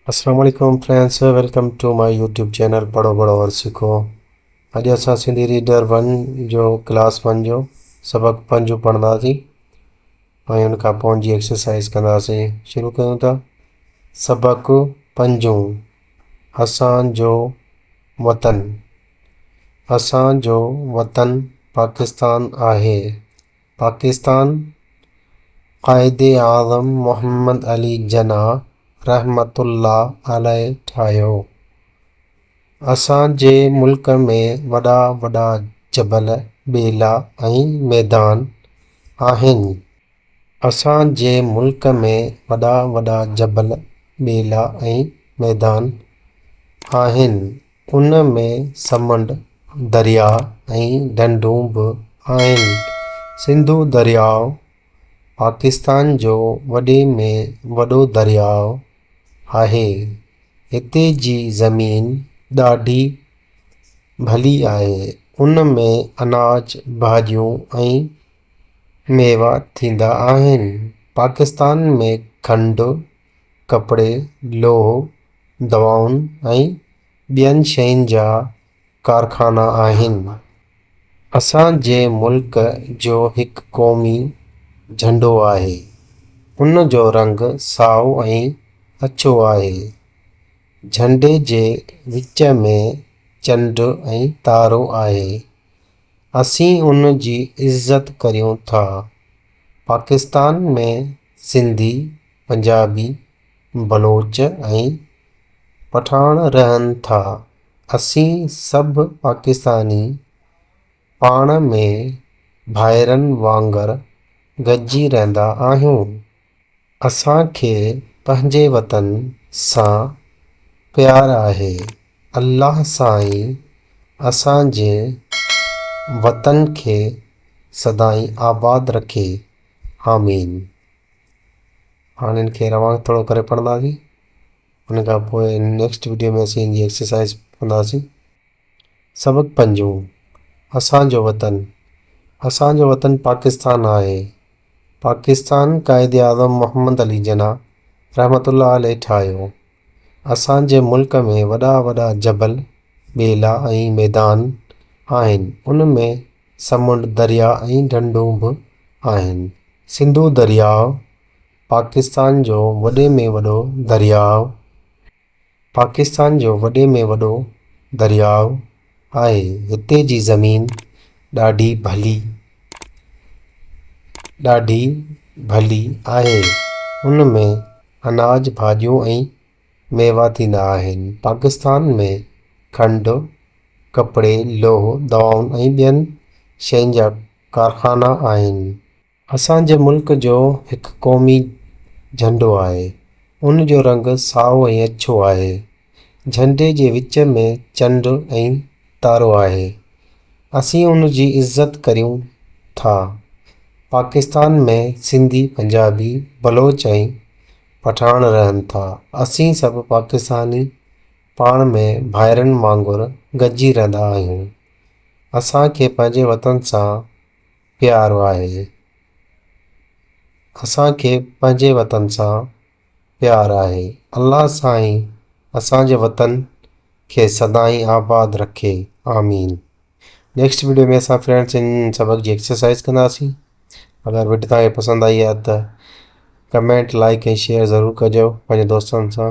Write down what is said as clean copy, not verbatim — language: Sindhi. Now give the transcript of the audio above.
السلام عليڪم friends welcome to my YouTube channel پڙهو بڙهو اور سکو. اڄ اسان سنڌي ريڊر 1 جو ڪلاس 1 جو سبق پنجون پڙهنداسين ۽ ان کان پوء ان جي ايڪسرسائز ڪنداسين. شروع ڪيون ٿا سبق پنجون، اسان جو وطن. اسان جو وطن پاڪستان آهي. پاڪستان قائد اعظم محمد علي جناح رحمة الله عليه ٺاهيو. اسان جي ملڪ ۾ وڏا وڏا جبل، ٻيلا ۽ ميدان آهن. اسان جي ملڪ ۾ وڏا وڏا جبل، ٻيلا ۽ ميدان آهن. ان ۾ سمنڊ، درياء ۽ ڍنڍون به آهن. سنڌو درياء پاڪستان جو وڏي ۾ وڏو درياء آهي. هتي جي زمين ڏاڍي ڀلي آهي. ان ۾ اناج، ڀاڄيون ۽ ميوا ٿيندا آهن. پاڪستان ۾ کنڊ، ڪپڙي، لوهه، دوائن ۽ ٻين شين جا ڪارخانا آهن. اسان جي ملڪ جو هڪ قومي جهنڊو آهي. ان جو رنگ سائو ۽ اڇو آهي. جهنڊي جي وچ ۾ چنڊ ۽ تارو آهي. اسين ان جي عزت ڪريون ٿا. پاڪستان ۾ سنڌي، پنجابي، بلوچ ۽ پٺاڻ رهن ٿا. اسين سڀ پاڪستاني پاڻ ۾ ڀائرن وانگر گڏجي رهندا آهيون. اسان کي پنهنجي وطن سان پيار آهي. الله سائين اسان جي وطن کي سدائين آباد رکي. آمين. هاڻي ان کي روان ٿورو ڪري پڙهنداسين، ان کان پوء نيڪسٽ وڊيو ۾ اسين ان جي ايڪسرسائز ڪنداسين. سبق پنجون، اسان جو وطن. اسان جو وطن پاڪستان آهي. پاڪستان قائد اعظم محمد علي جناح رحمة الله عليه ٺاهيو. اسان جي ملڪ ۾ وڏا وڏا جبل، ٻيلا ۽ ميدان آهن. ان ۾ سمنڊ، درياء ۽ ڍنڍون به آهن. سنڌو درياء پاڪستان جو وڏي ۾ وڏو درياء پاڪستان جو وڏي ۾ وڏو درياء آهي. هتي جي زمين ڏاڍي ڀلي ڏاڍي ڀلي آهي. ان ۾ اناج، ڀاڄيون ۽ ميوا ٿيندا آهن. پاڪستان ۾ کنڊ، ڪپڙي، لوهه، دوائن ۽ ٻين شين جا ڪارخانا آهن. اسان جي ملڪ جو هڪ قومي جهنڊو آهي. ان جو رنگ سائو ۽ اڇو آهي. جهنڊي جي وچ ۾ چنڊ ۽ تارو آهي. اسين ان جي عزت ڪريون ٿا. پاڪستان ۾ سنڌي، پنجابي، بلوچ ۽ پٺاڻ رهن ٿا. اسين سڀ پاڪستاني پاڻ ۾ ڀائرن وانگر گڏجي رهندا آهيون. اسان کي پنهنجي وطن سان پيار آهي. اسان کي پنهنجي وطن سان پيار آهي. الله سائين اسان جي وطن کي سدائين آباد رکي. آمين. نيڪسٽ وڊيو ۾ اسان فرينڊس ان سبق جي ايڪسرسائز ڪنداسين. اگر وڊيو توهان کي پسند آئي آهي ته ڪمينٽ، لائڪ ۽ شيئر ضرور ڪجو پنهنجي دوستن سان.